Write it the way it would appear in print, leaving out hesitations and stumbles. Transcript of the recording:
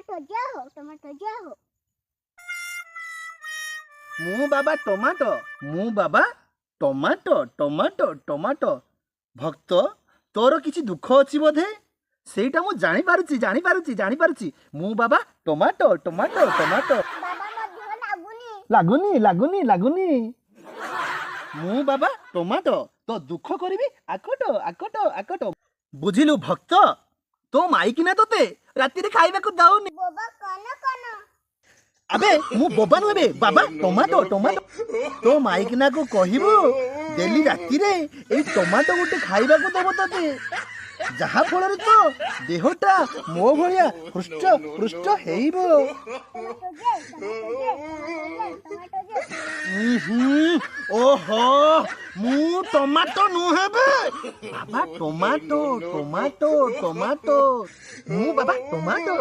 Tomato ଯା ହୋ, tomato ଯା ହୋ। ମୁଁ ବାବା ଟମାଟୋ, ମୁଁ ବାବା ଟମାଟୋ, ଟମାଟୋ ଟମାଟୋ। ଭକ୍ତ, ତୋର କିଛି ଦୁଃଖ ଅଛି ବୋଧେ, ସେଇଟା ମୁଁ ଜାଣିପାରୁଛି, ଜାଣିପାରୁଛି, ଜାଣିପାରୁଛି। ମୁଁ ବାବା ଟମାଟୋ, ଟମାଟୋ ଟମାଟୋ। ବାବା, ମୋ ଦେହ ଲାଗୁନି। ଲାଗୁନି, ଲାଗୁନି, ଲାଗୁନି। ମୁଁ ବାବା ଟମାଟୋ, ତୋ ଦୁଃଖ କରିବି ଆକଟ, ଆକଟ, ଆକଟ। ବୁଝିଲୁ ଭକ୍ତ, ତୋ ମାଇକିନା ତୋତେ ରାତିରେ ଖାଇବାକୁ ଦଉନି। ବୋବା କନ କନ। ଆବେ, ମୁଁ ବୋବା ନୁହେଁ ବେ, ବାବା ଟମାଟୋ ଟମାଟୋ। ତୋ ମାଇକିନାକୁ କହିବୁ ଡେଲି ରାତିରେ ଏଇ ଟମାଟୋ ଗୋଟେ ଖାଇବାକୁ ଦବ ତୋତେ, ଯାହା ଫଳରେ ତ ଦେହଟା ମୋ ଭଳିଆ ହୃଷ୍ଟ ପୃଷ୍ଟ ହେଇବ। ଟମାଟୋ ଜେ, ଟମାଟୋ ଜେ, ଟମାଟୋ ଜେ, ଟମାଟୋ ଜେ। ଉହୁଁ, ଓହୋ, ମୁଁ ଟମାଟୋ ନୁହେଁ ବେ, ବାବା ଟମାଟୋ, ଟମାଟୋ ଟମାଟୋ। ମୁଁ ବାବା ଟମାଟୋ।